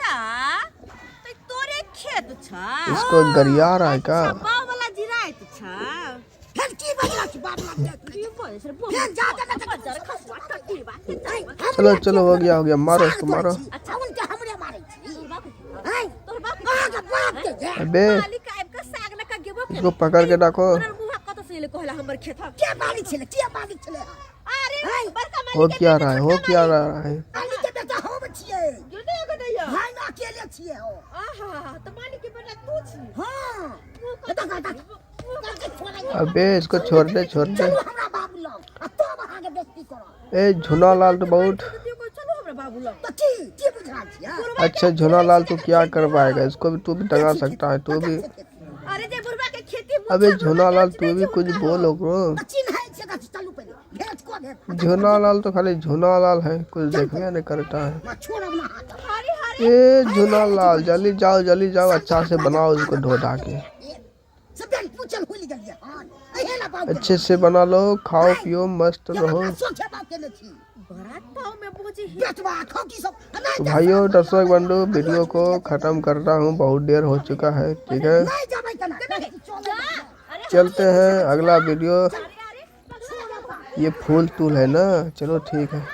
त तोरे खेत छ। इसको गरिया रहा है का? अच्छा, बाप वाला जिराइत छ। फेर की बजला छी बाप लग की बोले छे? फेर जा जा जा। बजर खसुआ टट्टी बा। चलो चलो, हो गया हो गया, मारो इसको मारो। अच्छा, उनके हमरे मारै छी? तोहर बाप, हैं? तोहर बाप अहाँके बाप के जे अबे मालिक आबि के साग लऽ के गेबो इसको पकड़ के रखो। तोहर मुँह कतऽ से एलै कहला हमर खेत ह। के मालिक छलै? के मालिक छलै? अरे बड़का मालिक हो के क्या बेटा, रहा है? हो छोटका क्या मालिक। रहा है? मालिक के बेटा हम छियै। गिरते एगो दैया। हम अकेले छियै हो। आहा, तऽ मालिक के बेटा तू छी? हाँ। मुँह कतऽ देखा, देखा। अबे इसको छोड़ दे, छोड़ दे। चलू हमरा बाबू लग आ तब अहाँके बेइज्जती करब। ए झुना लाल तो बहुत चलू हमरा बाबू लग। तऽ की की बुझा छियै? अच्छा झुना लाल, तू क्या करवाएगा इसको भी? तू भी डरा सकता है तू भी। अरे जे बुढ़बा के खेती अबे झुना लाल, तू भी कुछ बोल ओकरो। तऽ चिन्है छियै तऽ चलू पहिले भेंट कऽ देब। झुना लाल तो खाली झुना लाल है, कुछ देखबे नहीं करता है। ना छोड़ब ना हाथ। हरे हरे। ए झुना लाल, जल्दी जाओ, जल्दी जाओ, अच्छा से बनाओ इसको ढो ढा के। से बेल पूछल हुलि गेलियै हन एहे ला बाबू। अच्छे से बना लो, खाओ पियो, मस्त रहो। सोचे बाप केने छी। बड़ा पाव में बोझे ही। बेटवा खौकी सब। तो भाइयों, दर्शक बंधु, वीडियो को ख़त्म करता हूँ, बहुत देर हो चुका है, ठीक है? नहि जेबै तना। चलते हैं अगला वीडियो। ये फूल तूल है ना, चलो ठीक है।